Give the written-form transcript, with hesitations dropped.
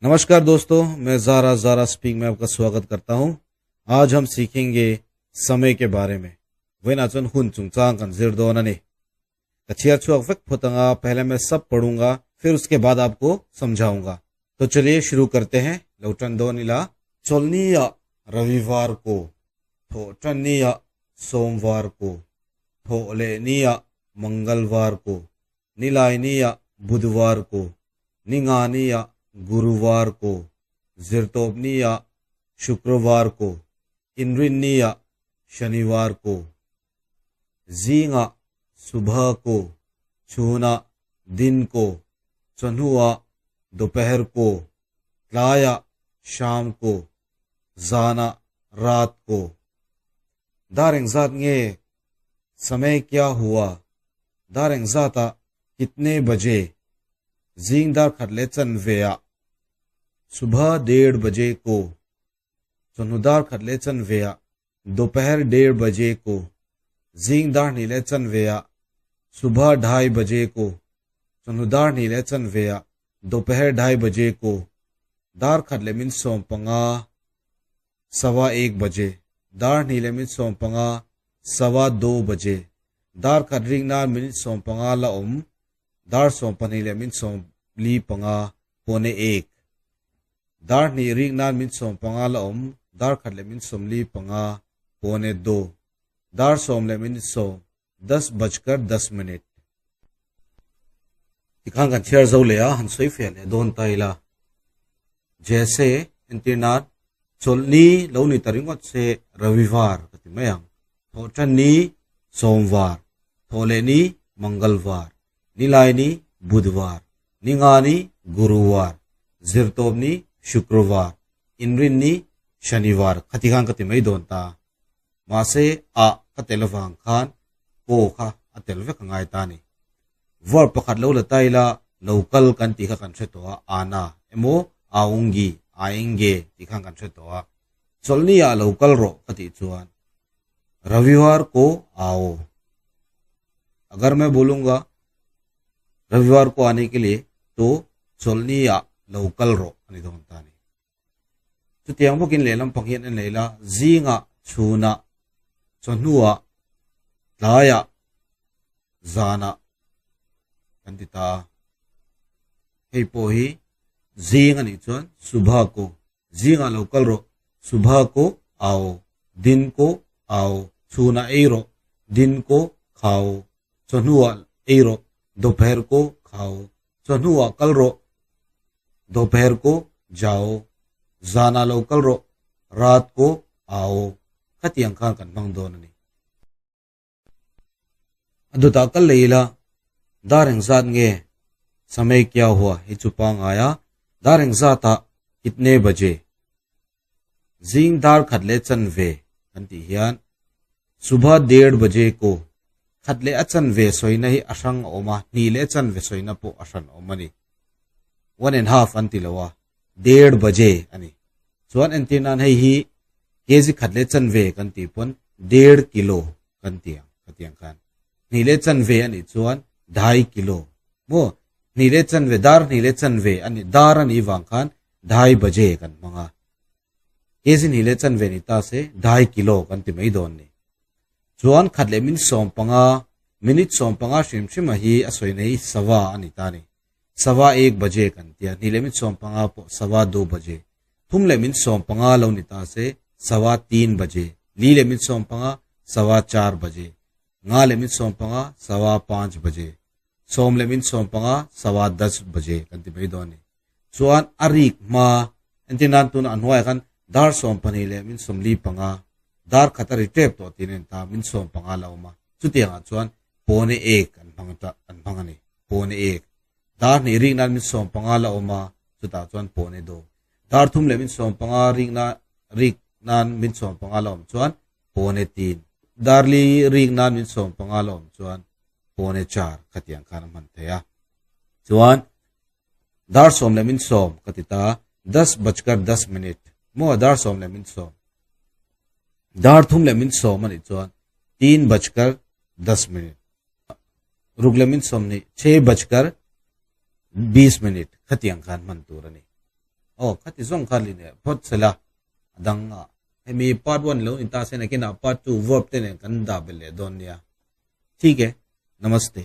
नमस्कार दोस्तों, मैं ज़ारा ज़ारा स्पीक में आपका स्वागत करता हूँ। आज हम सीखेंगे समय के बारे में। Vawiinah chuan hun chungchang kan zir dawn a ni. Ka chhiar chhuak vek phawt anga, पहले मैं सब पढ़ूंगा फिर उसके बाद आपको समझाऊंगा। तो चलिए शुरू करते हैं। Lo tan dawn ila, Chawlhnia रविवार को, Thawhtannia सोमवार को, Thawhlehnia मंगलवार को, Nilainia बुधवार को, Ningania गुरुवार को, Zirtawpnia शुक्रवार को, Inrinnia शनिवार को, Zinga सुबह को, Chhuna दिन को, Chawhnua दोपहर को, Tlaya शाम को, Zana रात को। Dar engzat nge समय क्या हुआ? Dar engzata कितने बजे? Zing dar khat leh chanve ah सुबह डेढ़ बजे को, chawhnu dar khat leh chanve ah दोपहर डेढ़ बजे को, zing dar hnih leh chanve ah सुबह ढाई बजे को, chawhnu dar hnih leh chanve ah दोपहर ढाई बजे को, dar khat leh min 15 1:15 बजे, dar hnih leh min 15 2:15 बजे, dar khat rik nan minute 15 la awm, dar 12 leh min 45 12:45, dar hnih rik nan min 15 la awm, dar khat leh min 45 1:45, dar 10 leh minute 10 दस बजकर दस minute. Tikhan kan chhiar zo leh a, han sawi fiah leh dawn ta ila. Jese entirnan chawlhni lo ni ta ringawt se Ravivar ka ti mai ang. Thawhtanni Somvar, Thawhlehni Mangalvar, Nilaini Budhvar, Ningani Guruvar, Zirtawpni Shukravar, Inrinni Shanivar khati khan ka ti mai dawn ta. Mahse ah ka tel avang khan ko kha a tel vek a ngai ta a ni. Verb pakhat lo la ta ila lo kal kan tih kha kan hre tawh a, ana emaw aungi, aenge tih khan kan hre tawh a. Chawlhni ah lo kal rawh ka tih chuan Ravivar ko ao. Agar main bolunga Ravivar ko aane ke liye to chawlhni ah lo kal rawh a ni dawn ta a ni. Chutiang bawkin lehlam pang hian en leh ila, zingah, chhunah, chawhnuah, tlaiah, zanah kan ti ta a. Hei pawh hi zing a nih chuan subha ko, zingah lo kal rawh, subha ko ao, din ko ao, chhunah ei rawh, din ko khao, chawhnuah ei rawh, dawpher ko khao, chawhnuah kal rawh, दोपहर को जाओ, zana lo kal rawh, रात को आओ khatiang khan kan hmang dawn a ni. A dawtah kal leh ila, dar engzat nge समय क्या हुआ hei chu pangngai a, dar engzatah कितने बजे zing dar khat leh chanve kan tih hian सुबह डेढ़ बजे को khat leh a chanve sawina hi a hrang a awm a, hnih leh a chanve sawina pawh a hran a awm a ni. One and half an ti lo a, डेढ़ बजे a ni. Chuan entir nan hei hi kg khat leh chanve kan tih pawn डेढ़ kilo kan ti ang ka ti ang khan. Hnih leh chanve a nih chuan dhai kilo maw? Hnih leh chanve, dar hnih leh chanve a nih, dar a nih vang khan dhai baje kan hmang a. Kg hnih leh chanve ni ta se dhai kilo kan ti mai dawn ni. Chuan khat leh min 15, minute 15 hrim hrim a hi a sawi na hi sava a ni ta ni. Sava ek baje kan ti a, hnih leh min 15 pawh sava do baje. Thum leh min 15 lo ni ta se sava tin baje, li leh min 15 sava char baje. Nga leh min 15 5:15 baje, 10 leh min 15 10:15 baje kan ti mai dawn a ni. Chuan a rik hma entir nan tuna a hnuaiah khan dar 12 leh min 45 dar khat a ri tep tawh tiin a inta min 15 la awm a, chutiangah chuan 12:45 an hmang ta an hmang a ni. 12:45 dar hnih rik nan min 15 la awm a, chutah chuan 1:45 dar thum leh min 15 rik na rik nan min 15 la awm chuan 2:45 Darli rik nan min 15 la awm chuan 3:45 khatiang khan a hman thei a. Chuan dar 10 leh min 10 ka ti ta, das bajkar das minute maw dar 10 leh min 10. Dar thum leh min 10 a nih chuan teen bajkar das minute. Ruk leh min 20 chhe bajkar bis minute khatiang khan hman tur a ni. Aw khati zawng kha li leh phawt sela a dang a. Hemi part one lo ni ta se nakinah part two verb te nen kan dah belh leh dawn nia. Thik e. Namaste.